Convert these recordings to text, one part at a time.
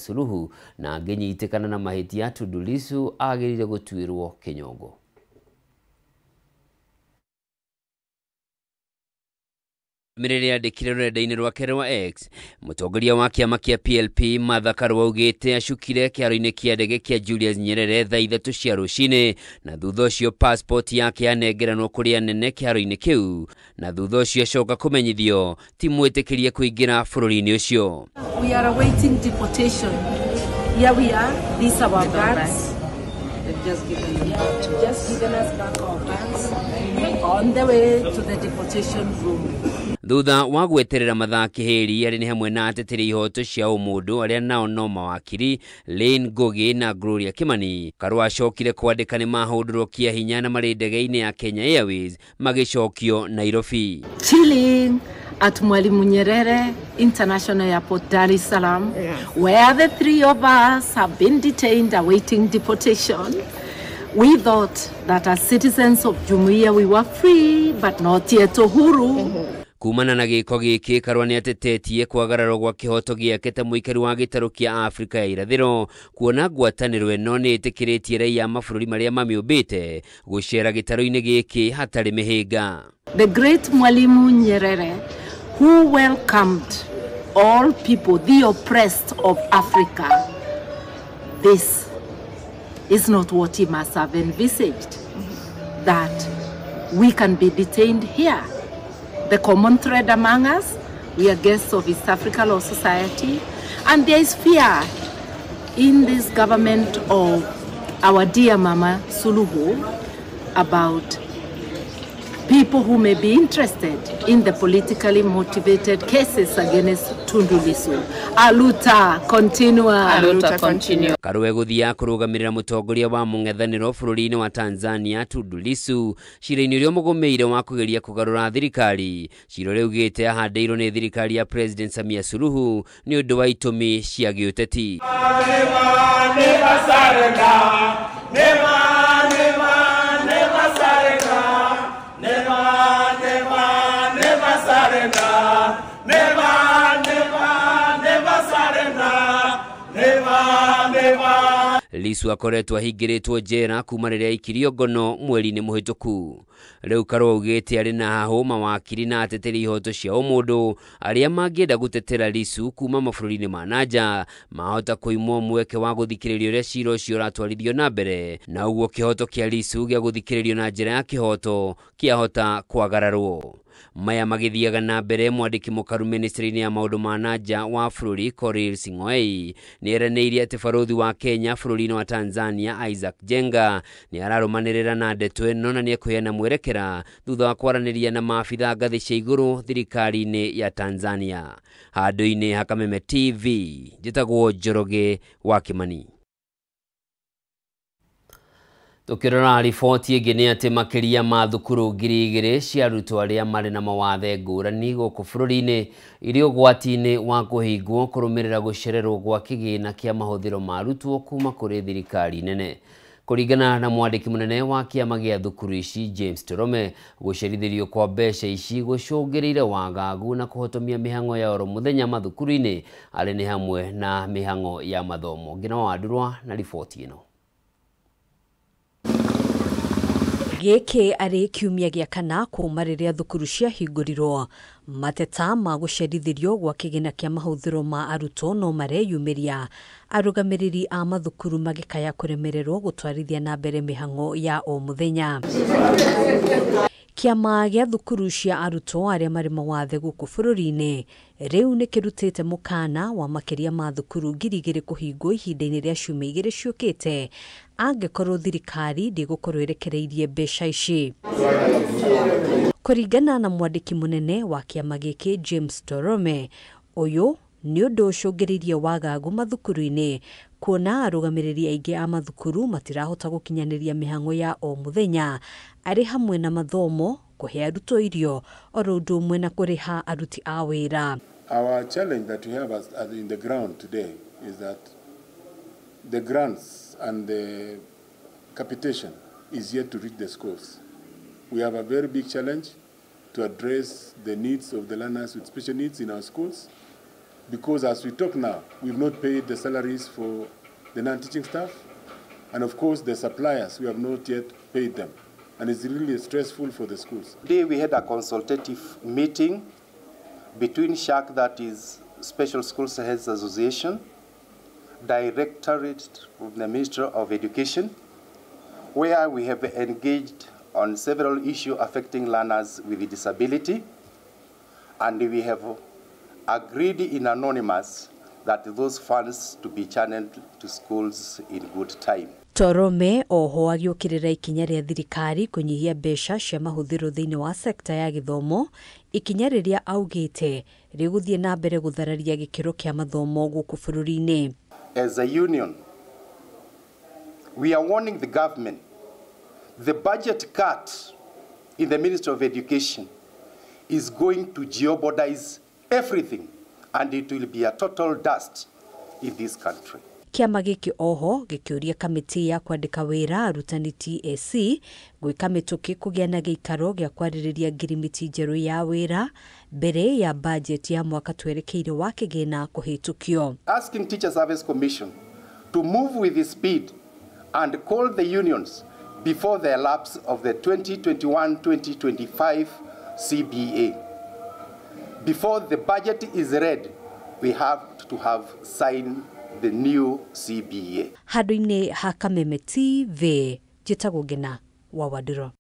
Suluhu na angĩnyitĩkana na mahĩtia Tundu Lissu agĩrĩire gũtuĩrwo kĩnyongo. Ndũmĩrĩri yandĩkire rũrenda-inĩ rwake rwa X, mũtongoria wa kĩama kĩa PLP Martha Karua augĩte acukire kĩharo-inĩ kĩa ndege kĩa Julius Nyerere thaa 3 cia rũcinĩ, na thutha ũcio passport yake yanengeranwo kũrĩ anene kĩharo-inĩ kĩu, na thutha ũcio acoka kũmenyithio ti mwĩtĩkĩrie kũingĩra bũrũri-inĩ ũcio. We are awaiting deportation. Here we are. These are our bags. They've just given them back to us. Just given us back our bags on the way to the deportation room. Thutha wa gweterera mathaa kĩhĩri arĩ nĩ hamwe na ateteri ihoto cia ũmũndũ arĩa nao no mawakiri Lane Ngugi na Gloria Kimani, Karua acokire kwandĩka nĩ mahũndũrwo kĩa hinya na marĩ ndege-inĩ ya Kenya Airways magĩcokio Nairobi. Chilling at Mwalimu Nyerere International Airport, Dar es Salaam, where the three of us have been detained awaiting deportation. We thought that as citizens of Jumuiya we were free, but not yet uhuru. Kumana na gĩko gĩkĩ, Karua nĩ atetetie kwagararwo gwa kĩhoto gĩake ta mũikari wa gĩtarũ kĩa Afrika ya irathĩro, kuona ngwatanĩro ĩno nĩ ĩtĩkĩrĩtie raiya mabũrũri marĩa mamĩũmbĩte gũcera gĩtarũ-inĩ gĩkĩ hatarĩ mĩhĩnga. The great Mwalimu Nyerere, who welcomed all people, the oppressed of Africa, this is not what he must have envisaged, that we can be detained here. The common thread among us, we are guests of East Africa Law Society, and there is fear in this government of our dear Mama Suluhu about people who may be interested in the politically motivated cases against Tundu Lissu. Aluta continua. Aluta continua. Karua egũthiaga kũrũgamĩrĩra mũtongoria wa mũng'ethanĩro bũrũri-inĩ wa Tanzania Tundu Lissu cira-inĩ ũrĩa mũgũmĩire wa kũgeria kũgarũra thirikari. Cira ũrĩa ugĩte ahandĩirwo nĩ thirikari ya President Samia Suluhu nĩ ũndũ wa itũmi cia gĩũteti. Lissu akoretwo ahingĩrĩtwo njera kuma rĩrĩa aikirio ngono mweri-inĩ mũhĩtũku. Rĩu Karua augĩte arĩ na hahũ mawakiri na ateteri ihoto cia ũmũndũ arĩa mangĩenda gũtetera Lissu kuma mabũrũri-inĩ ma nanja mahota kũimwo mweke wa gũthikĩrĩrio ũrĩa cira ũcio ũratwarithio na mbere, na ũguo kĩhoto kĩa Lissu gĩa gũthikĩrĩrio na njĩra ya kĩhoto kĩahota kwagararwo. Maya magĩthiaga na mbere, mwandĩki mũkaru ministry-inĩ ya maũndũ ma nanja wa bũrũri Korir Sing'oei nĩ eranĩire atĩ barũthi wa Kenya bũrũri-inĩ wa Tanzania Isaac Jenga nĩ ararũmanĩrĩra na ndeto ĩno na nĩ ekũheana mwerekera thutha wa kwaranĩria na maabitha ngathĩ cia igũrũ thirikari-inĩ ya Tanzania. Handũ-inĩ ha Kameme TV, njĩtagwo Njoroge wa Kimani. Tukirora riboti ĩngĩ nĩ atĩ makĩria ma thukuru 2,000 cia arutwo arĩa marĩ na mawathe ngũrani gũkũ bũrũri-inĩ irĩ ũgwati-inĩ wa kũhingwo kũrũmĩrĩra gũcererwo gwa kĩgĩna kĩa mahũthĩro ma arutwo kuma kũrĩ thirikari nene. Kũringana na mwandĩki mũnene wa kĩama gĩa thukuru ici James Torome, gũcerithĩrio kwa mbeca ici gũcũngĩrĩire wagagu na kũhotomia mĩhang'o ya oro mũthenya mathukuru-inĩ arĩ nĩ hamwe na mĩhang'o ya mathomo. Ngina wa Ndurwa na riboti ĩno. Gĩkĩ arĩ kiumia gĩa kana kuma rĩrĩa thukuru ciahingũrirwo. Mateta ma gũcerithĩrio gwa kĩgĩna kĩa mahũthĩro ma arutwo no mareyumĩria, arũgamĩrĩri a mathukuru magĩkaya kũremererwo gũtwarithia na mbere mĩhang'o ya o mũthenya. Kĩama gĩa thukuru cia arutwo arĩa marĩ mawathe gũkũ bũrũri-inĩ rĩu nĩ kĩrutĩte mũkana wa makĩria ma thukuru 2,000 kũhingwo ihinda-inĩ rĩa ciumia 2 ciũkĩte angĩkorwo thirikari ndĩgũkorwo ĩrekereirie mbeca ici. Kũringana na mwandĩki mũnene wa kĩama gĩkĩ James Torome, ũyũ nĩ ũndũ ũcũngĩrĩirie wagagu mathukuru-inĩ kuona arũgamĩrĩri aingĩ a mathukuru matirahota gũkinyanĩria mĩhang'o ya o mũthenya arĩ hamwe na mathomo, kũhe arutwo irio oro ũndũ ũmwe na kũrĩha aruti a wĩra. Our challenge that we have as in the ground today is that the grants and the capitation is yet to reach the schools. We have a very big challenge to address the needs of the learners with special needs in our schools. Because as we talk now, we've not paid the salaries for the non-teaching staff, and of course the suppliers, we have not yet paid them. And it's really stressful for the schools. Today we had a consultative meeting between SHAC, that is Special Schools Heads Association, Directorate of the Ministry of Education, where we have engaged on several issues affecting learners with disability, and we have agreed in anonymous that those funds to be channeled to schools in good time. Torome oho agĩũkĩrĩra ikinya rĩa thirikari kũnyihia mbeca cia mahũthĩro thĩinĩ wa sekta ya gĩthomo, ikinya rĩrĩa augĩte rĩgũthiĩ na mbere gũthararia gĩkĩro kĩa mathomo gũkũ bũrũri-inĩ. As a union, we are warning the government the budget cut in the Ministry of Education is going to jeopardize everything, and it will be a total dust in this country. Kĩama gĩkĩ oho gĩkĩũria kamĩtĩ ya kwandĩka wĩra arutani TSC gwĩka mĩtũkĩ kũgĩa na gĩikaro gĩa kwarĩrĩria ngirimiti njerũ ya wĩra mbere ya bajeti ya mwaka twerekeire wa kĩgĩna kũhĩtũkio. Asking Teacher Service Commission to move with speed and call the unions before the elapse of the 2021-2025 CBA. Before the budget is read, we have to have signed the new CBA. Handũ-inĩ ha Kameme TV, njĩtagwo Ngina wa Wandiro.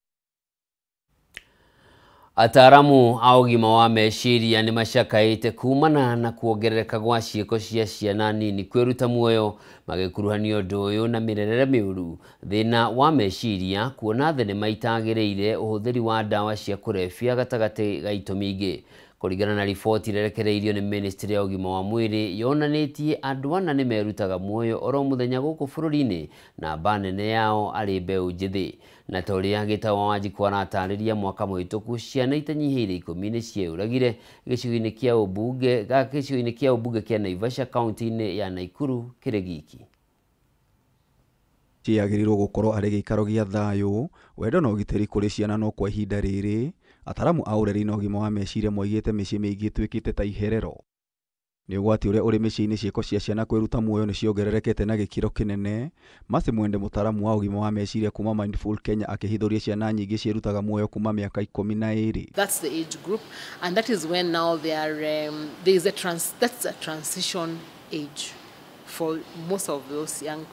Ataaramu a ũgima wa meciria nĩ macakaĩte kumana na kuongerereka gwa ciĩko cia ciana nini kwĩruta muoyo magĩkuruhania ũndũ ũyũ na mĩrerere mĩũru, thĩna wa meciria, kuona thenema itagĩrĩire, ũhũthĩri wa ndawa cia kũrebia gatagatĩ ga itũmi ingĩ. Kũringana na riboti ĩrekereirio nĩ Ministry ya ũgima wa mwĩrĩ yonanĩtie andũ ana nĩ merutaga muoyo oro mũthenya gũkũ bũrũri-inĩ na namba nene yao arĩ mbeũ njĩthĩ. Na ta ũrĩa Gĩtawa Wanjikũ aratarĩria, mwaka mũhĩtũku ciana itanyihĩire 10 nĩ cieyũragire gĩcigo-inĩ kĩa ũmbunge kĩa Naivasha kaunti-inĩ ya Naikuru kĩrĩ giki. Ciagĩrĩirwo gũkorwo arĩ gĩikaro gĩa thayũ, wendo na ũgitĩri kũrĩ ciana, no kwa ihinda rĩrĩ ataramu a ũreri na ũgima wa meciria moigĩte mĩciĩ mĩingĩ ĩtuĩkĩte ta iherero. Nĩ ũgwati ũrĩa ũrĩ mĩciĩ-inĩ, ciĩko cia ciana kwĩruta muoyo nĩ ciongererekete na gĩkĩro kĩnene. Mercy Mwende, mũtaramu wa ũgima wa meciria kuma Mindful Kenya, akĩhithũria ciana nyingĩ ciĩrutaga muoyo kuma mĩaka 12. That's the age group, and that is when now they are, there is a trans that's a transition age for most of those young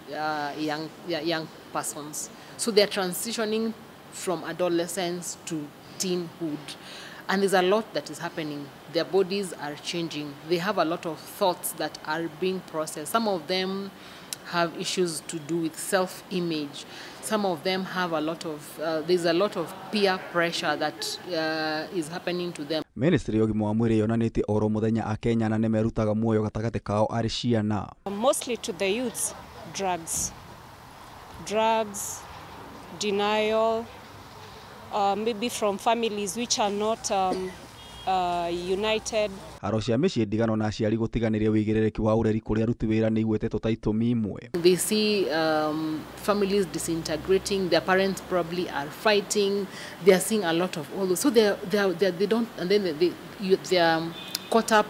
persons. So they are transitioning from adolescence to teenhood, and there's a lot that is happening. Their bodies are changing. They have a lot of thoughts that are being processed. Some of them have issues to do with self-image. Some of them have a lot of, there's a lot of peer pressure that is happening to them. Ministry ya ũgima wa mwĩrĩ yonanĩtie oro mũthenya Akenya na nĩ merutaga muoyo gatagatĩ kao arĩ ciana. Mostly to the youths, drugs, denial, maybe from families which are not united. Haro cia mĩciĩ ndigano na aciari gũtiganĩria wĩigĩrĩrĩki wa ũreri kũrĩ aruti wĩra nĩ igwetetwo ta itũmi imwe. They see families disintegrating, their parents probably are fighting, they are seeing a lot of all those. So they don't, and then they are caught up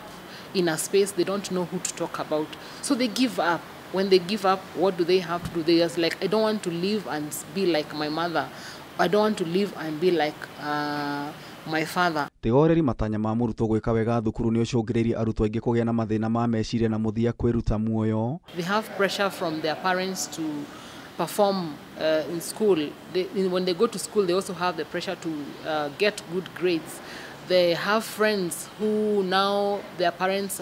in a space they don't know who to talk about. So they give up. When they give up, what do they have to do? They just like, I don't want to live and be like my mother. I don't want to live and be like my father. Tiga ũreri matanya ma mũrutwo gwĩka wega thukuru nĩ ũcũngĩrĩirie arutwo aingĩ kũgĩa na mathĩna ma meciria na mũthia kwĩruta muoyo. They have pressure from their parents to perform in school. When they go to school, they also have the pressure to get good grades. They have friends who now their parents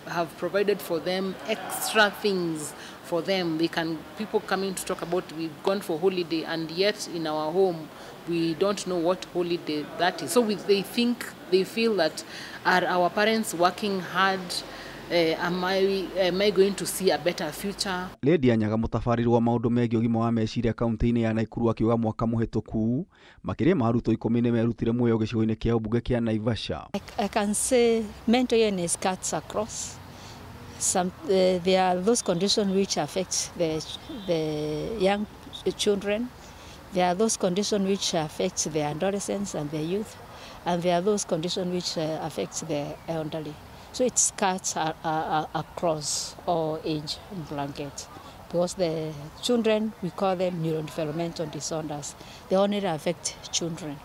have provided for them extra things for them. They can, people coming to talk about we've gone for holiday, and yet in our home we don't know what holiday that is. So they think, they feel that, are our parents working hard? Am I going to see a better future? Lady Anyaga, mũtabarĩri wa maũndũ megiĩ ũgima wa meciria kaunti-inĩ ya Naikuru, akiuga mwaka mũhĩtũku makĩria ma arutwo 10 nĩ merutire muoyo gĩcigo-inĩ kĩa ũmbunge kĩa Naivasha. I can say mental illness cuts across. Some there are those conditions which affect the young children. There are those conditions which affect the adolescents and the youth, and there are those conditions which affect the elderly. So it cuts across all age blanket, because the children, we call them neurodevelopmental disorders. They only affect children.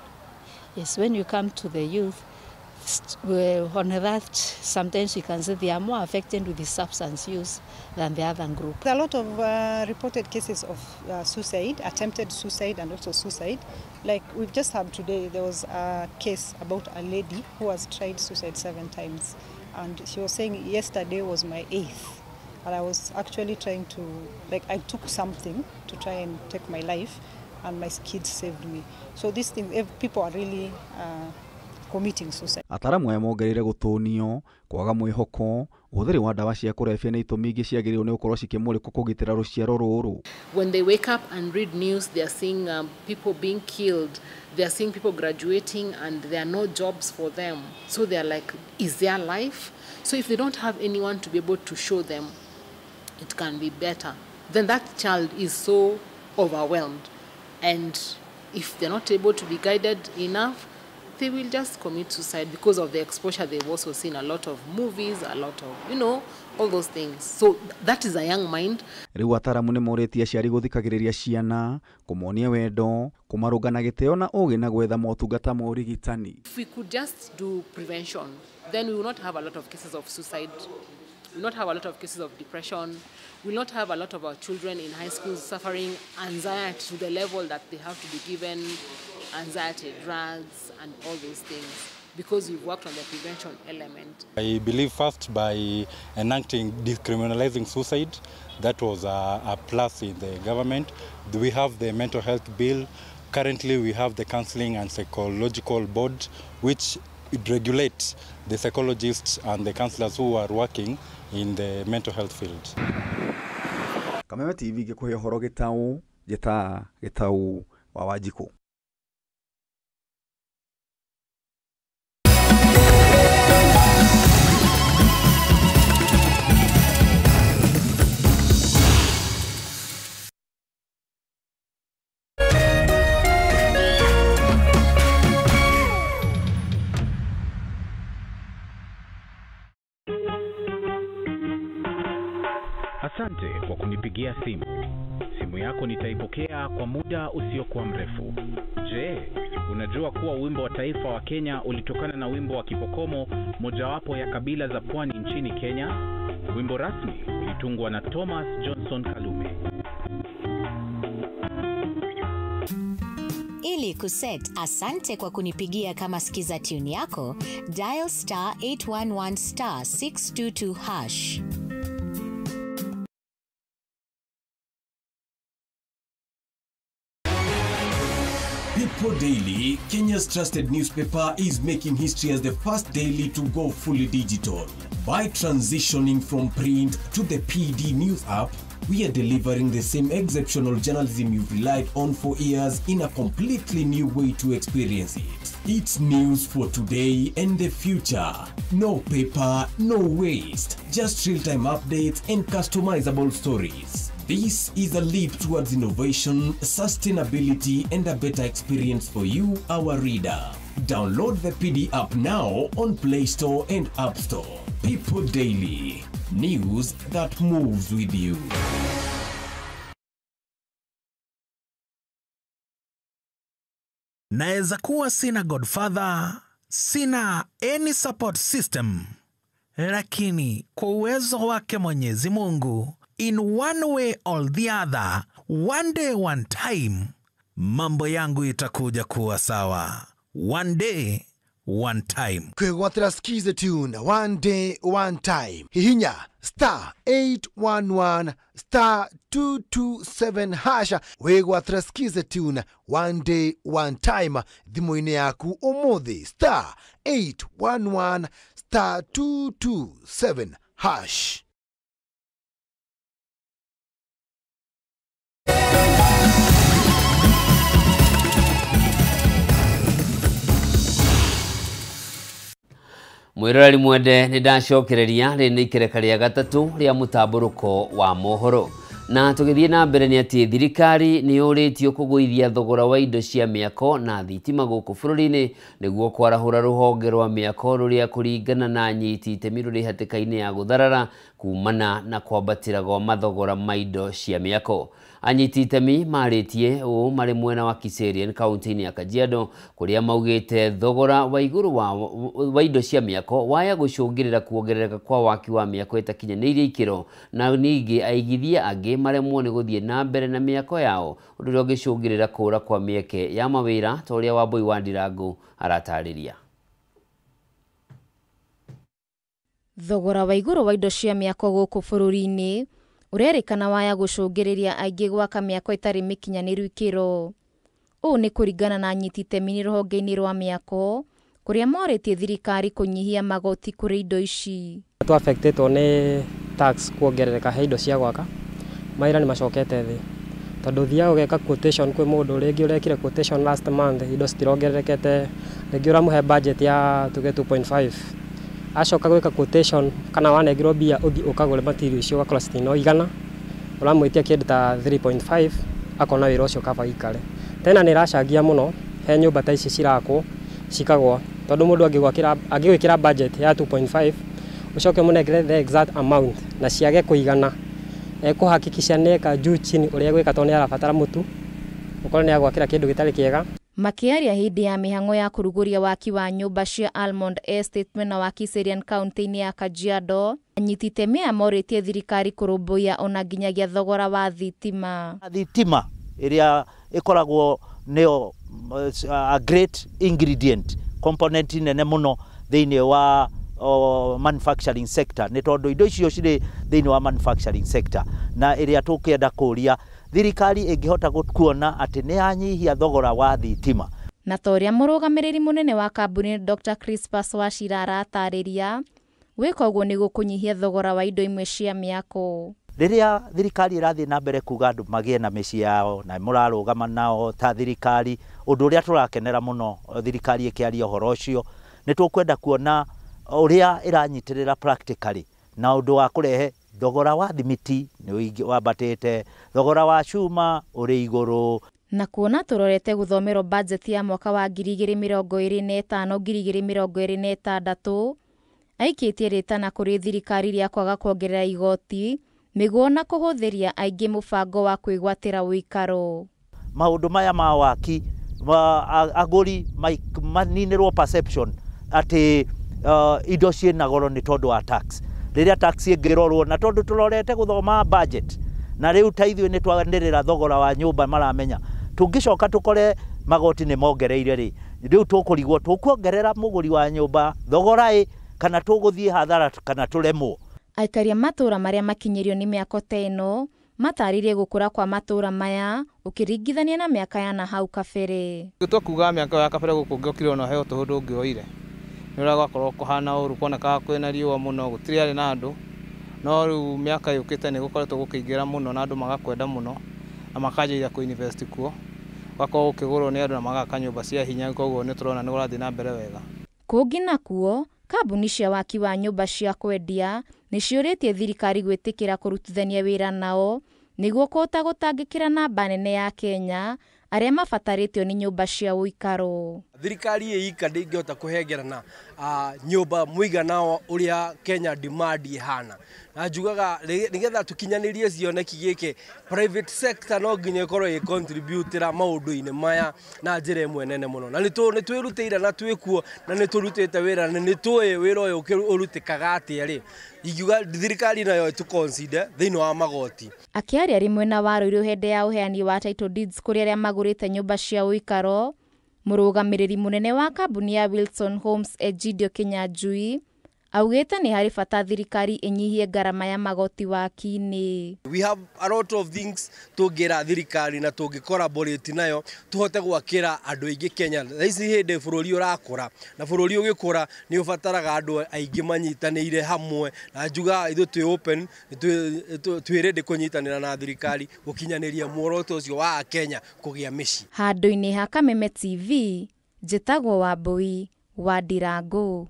Yes, when you come to the youth, on that, sometimes you can say they are more affected with the substance use than the other group. There are a lot of reported cases of suicide, attempted suicide and also suicide. Like we've just had today, there was a case about a lady who has tried suicide 7 times. And she was saying, yesterday was my 8th. And I was actually trying to, like I took something to try and take my life, and my kids saved me. So this thing, if people are really committing suicide. Ataramu aya mongereire gũtũnio, kwaga mwĩhoko, ũhũthĩri wa ndawa cia kũrebia nĩ itũmi ingĩ ciagĩrĩirwo nĩ gũkorwo cikĩmũrĩkwo kũgitĩra rũciaro rũrũ. When they wake up and read news, they are seeing people being killed, they are seeing people graduating and there are no jobs for them. So they are like, is there life? So if they don't have anyone to be able to show them it can be better, then that child is so overwhelmed. And if they're not able to be guided enough, they will just commit suicide because of the exposure. They've also seen a lot of movies, a lot of, you know, all those things. So that is a young mind. Rĩu ataramu nĩ morĩtie aciari gũthikagĩrĩria ciana, kũmonia wendo, kũmarũnga na gĩtĩo na ũgĩ na gwetha motungata ma ũrigitani. If we could just do prevention, then we will not have a lot of cases of suicide. We will not have a lot of cases of depression. We will not have a lot of our children in high schools suffering anxiety to the level that they have to be given anxiety drugs and all those things, because we've worked on the prevention element. I believe first by enacting decriminalizing suicide, that was a plus in the government. We have the mental health bill. Currently we have the counseling and psychological board, which it regulates the psychologists and the counselors who are working in the mental health field. Kameme TV gĩkũhe ũhoro gĩtaũ, njĩta gĩtaũ wa Wanjikũ. Asante kwa kunipigia simu. Simu yako nitaipokea kwa muda usiokuwa mrefu. Je, unajua kuwa wimbo wa taifa wa Kenya ulitokana na wimbo wa Kipokomo, mojawapo ya kabila za pwani nchini Kenya? Wimbo rasmi ulitungwa na Thomas Johnson Kalume. Ili kuset asante kwa kunipigia kama skiza tune yako, dial star 811 star 622 hash. People Daily, Kenya's trusted newspaper, is making history as the first daily to go fully digital. By transitioning from print to the PD News app, we are delivering the same exceptional journalism you've relied on for years in a completely new way to experience it. It's news for today and the future. No paper, no waste. Just real-time updates and customizable stories. This is a leap towards innovation, sustainability, and a better experience for you, our reader. Download the PD app now on Play Store and App Store. People Daily, news that moves with you. Naeza kuwa sina godfather, sina any support system, lakini kwa uwezo wake Mwenyezi Mungu, in one way or the other, one day, one time, mambo yangu itakuja kuwa sawa. One day, one time. Kwegwatira skiza tune, one day, one time. Hihinya, star 811 star 227 hasha. Wegwatira skiza tune, one day, one time. Thimũ-inĩ yaku ũmũthĩ, star 811 star 227 hash. Mwiroreri mwende nĩ ndacokereria rĩ nĩ ikereka rĩa gatatũ rĩa mũtambũrũko wa mohoro. Na tũgĩthiĩ na mbere nĩ atĩ thirikari nĩ yũrĩtio kũgũithia thogora wa indo cia mĩako na thitima gũkũ bũrũri-inĩ nĩguo kwarahũra rũhonge rwa mĩako rũrĩa kũringana na anyiti itemi rũrĩ hatĩka-inĩ ya gũtharara kumana na kwambatĩra gwa mathogora ma indo cia mĩako. Anyiti itemi marĩtie ũũ marĩ mwena wa Kiserian kaunti-inĩ ya Kajiado kũrĩa maugĩte thogora wa igũrũ wa indo cia mĩako waya gũcũngĩrĩra kuongerereka kwa waki wa mĩako ĩtakinyanĩirie ikĩro na ningĩ aigithia angĩ maremwo nĩ gũthiĩ na mbere na mĩako yao ũndũ ũrĩa ũngĩcũngĩrĩra kũũra kwa mĩeke ya mawĩra ta ũrĩa Wambui wa Ndirangu aratarĩria. Thogora wa igũrũ wa indo cia mĩako gũkũ bũrũri-inĩ ũrerĩkana waya gũcũngĩrĩria aingĩ gwaka mĩako ĩtarĩ mĩkinyanĩru ikĩro. Ũũ nĩ kũringana na anyiti itemi rũhonge-inĩ rwa mĩako kũrĩa morĩtie thirikari kũnyihia magoti kũrĩ indo ici. Twaffectĩtwo nĩ tax kuongerereka he indo cia gwaka, mawĩra nĩ macokete thĩ tondũ ũthiaga ũgeka quotation kwĩ mũndũ rĩngĩ ũrekire quotation last month indo citirongererekete, rĩngĩ ũramũhe budget ya tuge 2.5 acoka gwĩka quotation kana wanengerwo mbia ũthiĩ ũkagũre material icio ũgakora citinoigana, ũramwĩtia kĩndũ ta 3.5 akona wĩra ũcio kaba gĩikare. Tena nĩ ĩracangia mũno he nyũmba ta ici cirakwo cikagwa tondũ mũndũ angĩgwĩkĩra budget ya 2.5 ũcoke mũnengere the exact amount na ciage kũigana ekũhakikisha nĩeka juu chini ũrĩa gwĩka tondũ nĩ arabatara mũtu ũkorwo nĩ agwakĩra kĩndũ gĩtarĩ kĩega. Makĩaria hĩndĩ ya mĩhang'o ya kũrugũria waki wa nyũmba cia Almond Estate mwena wa Kiserian kaunti-inĩ ya Kajiado, anyiti itemi aya morĩtie thirikari kũrũmbũiya ona nginyagia thogora wa thitima. Thitima ĩrĩa ĩkoragwo nĩyo a great ingredient component nene mũno thĩinĩ wa manufacturing sector nĩ tondũ indo icio cirĩ thĩinĩ wa manufacturing sector na ĩrĩa tũkĩenda kũria thirikari ĩngĩhota kuona atĩ nĩ yanyihia thogora wa thitima. Na ta ũrĩa mũrũgamĩrĩri mũnene wa kambuni Dr. Crispus Wachira aratarĩria, gwĩka ũguo nĩ gũkũnyihia thogora wa indo imwe cia mĩako. Rĩrĩa thirikari ĩrathiĩ na mbere kuga andũ magĩe na mĩciĩ yao na mũrarũgama nao ta thirikari, ũndũ ũrĩa tũrakenera mũno thirikari ĩkĩaria ũhoro ũcio nĩ tũkwenda kuona ũrĩa ĩranyitĩrĩra practically na ũndũ wa kũrehe thogora wa thimiti nĩ wambatĩte, thogora wa cuma ũrĩ igũrũ. Na kuona tũrorete gũthomerwo budget ya mwaka wa 2025 2026 aikĩtie rĩtana kũrĩ thirikari rĩa kwaga kuongerera igoti nĩguo na kũhũthĩria aingĩ mũbango wa kwĩgwatĩra ũikaro. Maũndũ maya ma waki agũri maninĩrwo perception atĩ indo ciĩna goro nĩ tondũ wa tax. Rĩrĩa tax ĩngĩrorwo na tondũ tũrorete gũthoma budget na rĩu ta ithuĩ nĩ twanĩrĩra thogora wa nyũmba maramenya tũngĩcoka tũkore magoti nĩ mongereire rĩ, rĩu tũkũrigwo tũkuongerera mũgũri wa nyũmba thogora ĩ kana tũgũthiĩ hathara kana tũremwo. Aikari a matũũra marĩa makinyĩrio nĩ mĩako ta ĩno matarĩrie gũkũra kwa matũũra maya ũkĩringithania na mĩaka ya nahau kabere. Gũtua kuga mĩaka ya kabere gũkũ ũngĩokire ona heo tũhũ ndũngĩoire nĩ ũrĩa gwakorwo kũhana ũru kuonekaga kwĩna riũa mũno gũtirĩ arĩ na andũ, no rĩu mĩaka yũkĩte nĩ gũkoretwo gũkĩingĩra mũno na andũ magakwenda mũno na makanjĩrĩria kũ invest kuo, gũgakorwo gũkĩgũrwo nĩ andũ na magaka nyũmba cia hinya, koguo nĩ tũrona nĩ kũrathiĩ na mbere wega. Kũngĩ nakuo kambuni cia waki wa nyũmba cia kwendia nĩ ciũrĩtie thirikari gwĩtĩkĩra kũrutithania wĩra nao nĩguo kũhota gũtangĩkĩra namba nene ya Kenya arĩa mabatarĩtio nĩ nyũmba cia ũikaro. Thirikari ĩika ndĩngĩhota kũhengerana nyũmba mũigana ũrĩa Kenya demand ĩhana, na njugaga nĩgetha tũkinyanĩrie cioneki gĩkĩ private sector no nginya ĩkorwo ĩcontributĩra maũndũ-inĩ maya na njĩra ĩmwe nene mũno, na nĩ twĩrutĩire na twĩkuo na nĩ tũrutĩte wĩra na nĩ tũĩ wĩra ũyũ ũrutĩkaga atĩa rĩ, ingiuga thirikari nayo ĩtũ-consider thĩinĩ wa magoti. Akĩaria rĩ mwena wa Ruiru hĩndĩ ya ũheani wa title deeds kũrĩ arĩa magũrĩte nyũmba cia ũikaro, mũrũgamĩrĩri mũnene wa kambuni ya Wilson Homes Egidio Kinyanjui augĩte nĩ harĩ bata thirikari ĩnyihie ngarama ya magoti waki-inĩ. We have a lot of things tũngĩra thirikari na tũngĩ-collaborate nayo tũhote gwakĩra andũ aingĩ Kenya. Thaa ici hĩndĩ bũrũri ũrakũra na bũrũri ũgĩkũra nĩ ũbataraga andũ aingĩ manyitanĩire hamwe, na njugaga ithuĩ twĩ open, twĩ ready kũnyitanĩra na thirikari gũkinyanĩria muoroto ũcio wa Kenya kũgĩa mĩciĩ. Handũ-inĩ ha Kameme TV, njĩtagwo Wambui wa Ndirangu.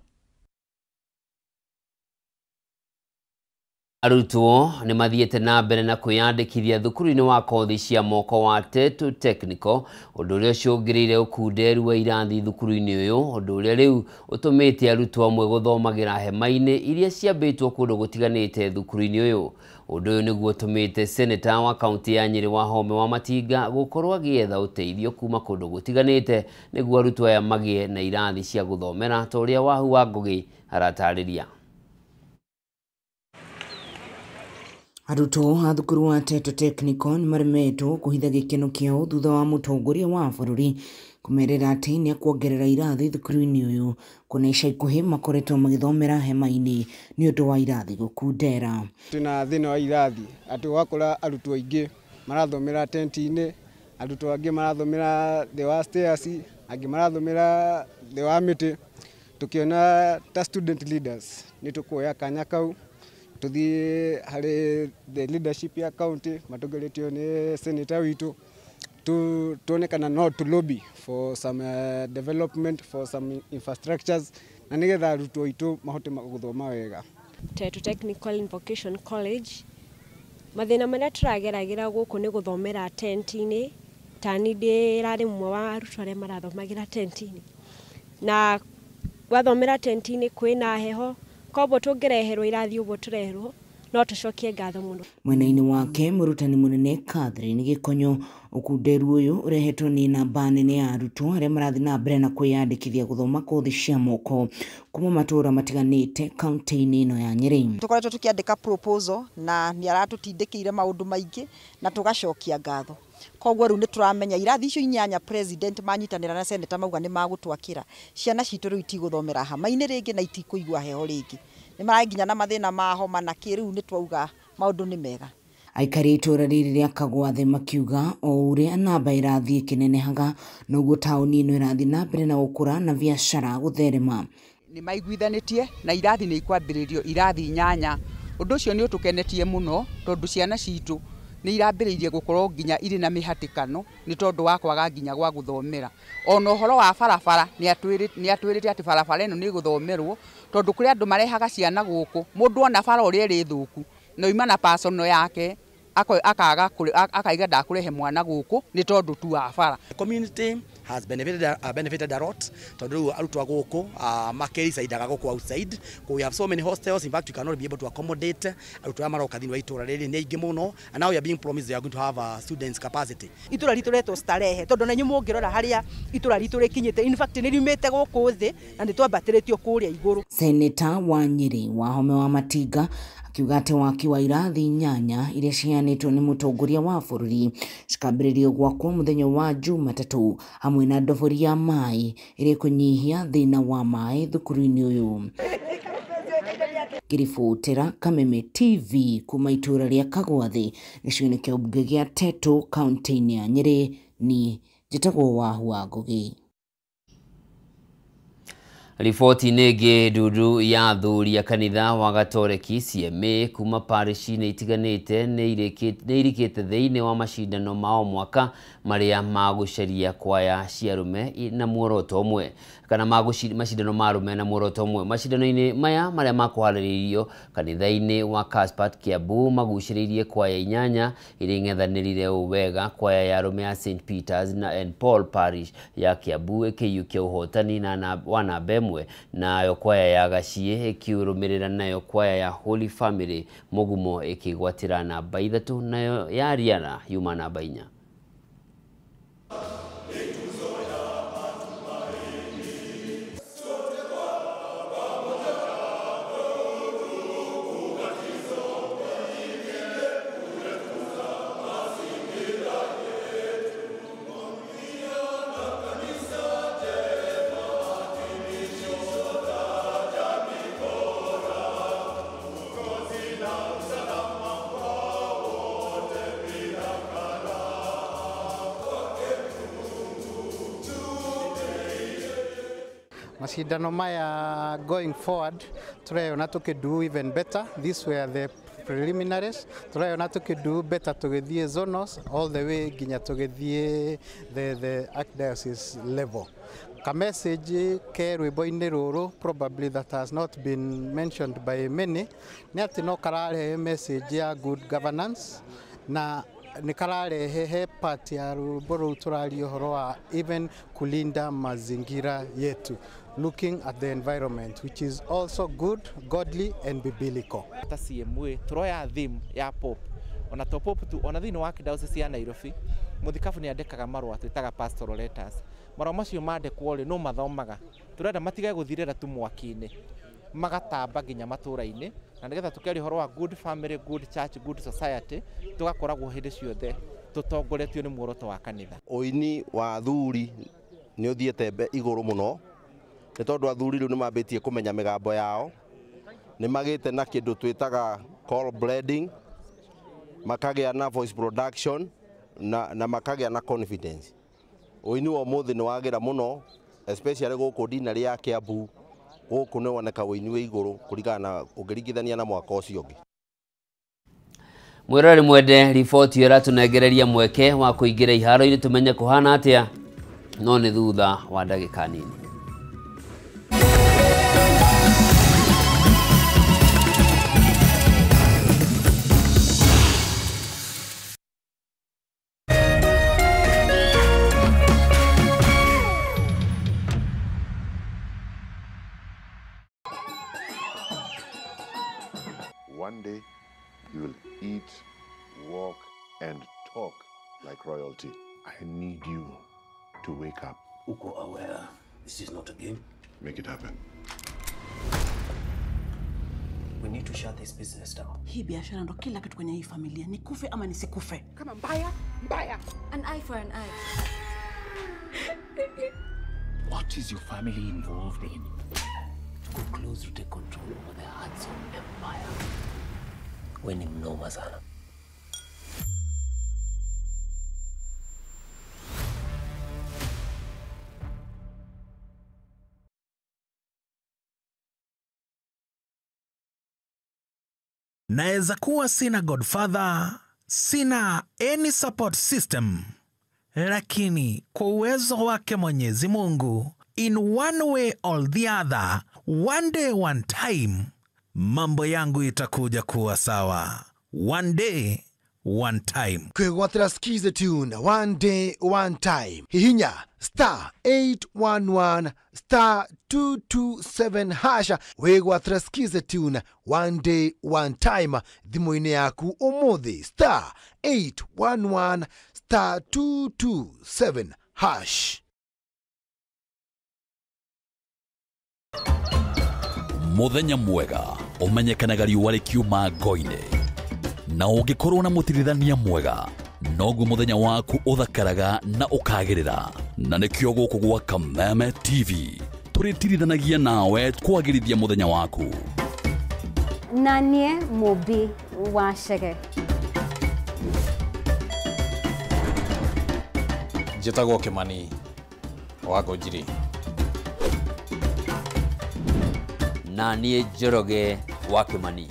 Arutwo nĩ mathiĩte na mbere na kwĩyandĩkithia thukuru-inĩ wa kothi cia moko wa Tetu Technical, ũndũ ũrĩa ũcũngĩrĩire ũkunderu wa irathi thukuru-inĩ ũyũ, ũndũ ũrĩa rĩu ũtũmĩte arutwo amwe gũthomagĩra hema-inĩ iria ciambĩtwo kũndũ gũtiganĩte thukuru-inĩ ũyũ. Ũndũ ũyũ nĩguo ũtũmĩte seneta wa kaunti ya Nyĩrĩ Wahome Wamatinga gũkorwo agĩetha ũteithio kuma kũndũ gũtiganĩte nĩguo arutwo aya magĩe na irathi cia gũthomera ta ũrĩa Wahu wa Ngũgĩ aratarĩria. Arutwo a thukuru wa Tetu Technical nĩmaremetwo kũhitha gĩkeno kĩao thutha wa mũtongoria wa bũrũri kũmerĩra atĩ nĩekuongerera irathi thukuru-inĩ ũyũ kuona ica ikuhĩ makoretwo magĩthomera hema-inĩ nĩ ũndũ wa irathi gũkundera. Twĩna thĩna wa irathi atĩ ũgakora arutwo aingĩ marathomera tenti-inĩ, arutwo angĩ marathomera thĩ wa stairs, angĩ marathomera thĩ wa mĩtĩ. Tũkĩona ta student leaders nĩ tũkuoya kanya kau tuthiĩ harĩ the leadership ya county matongoretio nĩ senator witũ tuone kana no to lobby for some development, for some infrastructures na nĩgetha arutwo aitũ mahote gũthoma wega. Tetu Technical and Vocation College mathĩna marĩa tũrageragĩra gũkũ nĩ gũthomera tent-inĩ, ta niĩ ndĩrarĩ ũmwe wa arutwo arĩa marathomagĩra tent-inĩ, na wathomera tent-inĩ kwĩna heho, koguo tũngĩreherwo irathi ũguo tũreherwo no tũcokie ngatho mũno. Mwena-inĩ wake mũrutani mũnene Catherine Gĩkonyo ũkunderu ũyũ ũrehetwo nĩ namba nene ya arutwo arĩa marathiĩ na mbere na kwĩyandĩkithia gũthoma kothi cia moko kuma matũũra matiganĩte kaunti-inĩ ĩno ya Nyĩrĩ. Tũkoretwo tũkĩandĩka proposal na nĩ aratũtindĩkĩire maũndũ maingĩ na tũgacokia ngatho. Koguo rĩu nĩ tũramenya irathi icio inyanya president manyitanĩra na senator mauga nĩ magũtwakĩra ciana citũ rĩu itigũthomera hama-inĩ rĩngĩ na itikũigua heho rĩngĩ, nĩ maraginya na mathĩna ma homa na kĩ, rĩu nĩ twauga maũndũ nĩ mega. Aikari itũũra rĩrĩ rĩa Kagwathe makiuga o ũrĩa namba ĩrathiĩ ĩkĩnenehaga noguo taũni ĩno ĩrathiĩ na mbere na gũkũra na biacara gũtherema. Nĩ maiguithanĩtie na irathi nĩ ikwambĩrĩrio irathi inyanya. Ũndũ ũcio nĩ ũtũkenetie mũno tondũ ciana citũ nĩ irambĩrĩirie gũkorwo nginya irĩ na mĩhatĩkano nĩ tondũ wa kwaga nginya gwa gũthomera. Ona ũhoro wa barabara nĩ atwĩrĩte atĩ barabara ĩno nĩ ĩgũthomerwo tondũ kũrĩ andũ marehaga ciana gũkũ, mũndũ ona bara ũrĩa ĩrĩ thũku na oima na personal yake akaga akaiga ndakũrehe mwana gũkũ nĩ tondũ tu wa bara. The community has benefited a lot tondũ rĩu arutwo a gũkũ makĩricaidaga gũkũ outside. We have so many hostels, in fact we cannot be able to accommodate arutwo arĩa maroka thĩinĩ wa itũũra rĩrĩ nĩ aingĩ mũno, and now we are being promised they are going to have a students capacity. Itũũra ritũ retwo Starehe tondũ na inyuĩ mũngĩrora harĩa itũũra ritũ rĩkinyĩte, in fact nĩ riumĩte gũkũ thĩ na nĩ twambatĩrĩtio kũrĩa igũrũ. Seneta wa Nyĩrĩ Wahome Wamatinga akiuga atĩ waki wa irathi inyanya iria ciheanĩtwo nĩ mũtongoria wa bũrũri cikambĩrĩrio gwakwo mũthenya wa Jumatatũ hamwe na ndobori ya maĩ ĩrĩa ĩkũnyihia thĩna wa maĩ thukuru-inĩ ũyũ. Ngĩribotera Kameme TV kuma itũũra rĩa Kagwathe gĩcigo-inĩ kĩa ũmbunge gĩa Tetu kaunti-inĩ ya Nyĩrĩ, niĩ njĩtagwo Wahu wa Ngũgĩ. Riboti-inĩ ĩngĩ, ndundu ya athuri a kanitha wa Gatoreki CMA kuma parish-inĩ itiganĩte nĩ irikĩte thĩinĩ wa macindano ma o mwaka marĩa magũcaria kwaya cia arũme na muoroto ũmwe kana macindano ma arũme na muoroto ũmwe. Macindano-inĩ maya marĩa makũharĩrĩirio kanitha-inĩ wa Caspart Kiambu magucĩrĩirie kwaya inyanya iria ing'ethanĩrire ũũ wega: kwaya ya arũme ya St Peters na and Paul Parish ya Kiambu ĩkĩiyũkia ũhotani wa namba ĩmwe, nayo kwaya ya Gaciĩ ĩkĩrũmĩrĩra, nayo kwaya ya Holy Family Mũgumo ĩkĩgwatĩra namba 3, nayo ya Riara yuma namba 4. Mashindano maya going forward turayona tukido even better. These were the preliminaries. Turayona tukido better tugithie zonos all the way ginya tugithie the archdiocese level. Ka message ke rwĩmbo-inĩ rũrũ probably that has not been mentioned by many nĩ atĩ no kararehe message ya good governance na nĩ kararehe he part ya rwĩmbo rũu tũraria ũhoro wa even kulinda mazingira yetu, looking at the environment, which is also good, godly and biblical. Ta CMA turoya theme ya pop ona to pop tu ona thĩinĩ wa diocese ya Nairobi mũthikabu nĩ andĩkaga marũa twĩtaga pastoral letters. Marũa macio mandĩkwo rĩ no mathomaga, tũrenda matige gũthirĩra tu mwaki-inĩ, magatamba nginya matũra-inĩ, na nĩgetha tũkeria ũhoro wa good family, good church, good society, tũgakoragwo hĩndĩ ciothe tũtongoretio nĩ muoroto wa kanitha. Ũini wa athuri nĩ ũthiĩte igũrũ mũno nĩ tondũ athuri rĩu nĩ mambĩtie kũmenya mĩgambo yao, nĩ magĩte na kĩndũ twĩtaga call blending, makagĩa na voice production na makagĩa na confidence. Ũini wa ũmũthĩ nĩ wagĩra mũno especially gũkũ ndinarĩ ya Kiambu, gũkũ nĩ woneka ũini wĩ igũrũ kũringana na ũngĩringithania na mwaka ũcio ũngĩ. Mwĩroreri mwende, riboti ĩyo ĩratũnengereria mweke wa kũingĩra iharo-inĩ tũmenye kũhana atĩa, no nĩ thutha wa ndagĩka nini. One day, you will eat, walk, and talk like royalty. I need you to wake up. Uko aware this is not a game? Make it happen. We need to shut this business down. Hii biashara ndo kila kitu kwenye hii familia. Nikufe ama nisikufe? Kama mbaya, mbaya. An eye for an eye. What is your family involved in? To go close to take control over the Hudson Empire. We ni mnoma sana. Naeza kuwa sina godfather, sina any support system, lakini kwa uwezo wake Mwenyezi Mungu, in one way or the other, one day one time, mambo yangu itakuja kuwa sawa. One day one time. Kwĩgwatĩra Skiza Tune, one day one time. Hihinya star 811 star 227 hasha wĩgwatĩra Skiza Tune, one day one time thimũ-inĩ yaku ũmũthĩ, star 811 star 227 hash. Muthenya mwega umenyekanaga riũa rĩkiuma ngo-inĩ, na ũngĩkorwo na mũtirithania mwega noguo muthenya waku uthakaraga na ukagirira. Na nikio guku gwa Kameme TV turitirithanagia nawe kwagirithia muthenya waku. Na nie Mũmbi wa Chege. Njĩtagwo Kimani wa Ngũnjiri. Na niĩ Njoroge wa Kimani.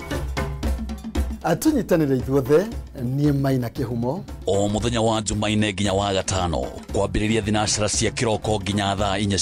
Atunyitanĩre ithuothe niĩ Maina Kĩhumo. O muthenya wa Jumaine nginya wa gatano kwambĩrĩria thinacara cia kĩroko nginya thaa 4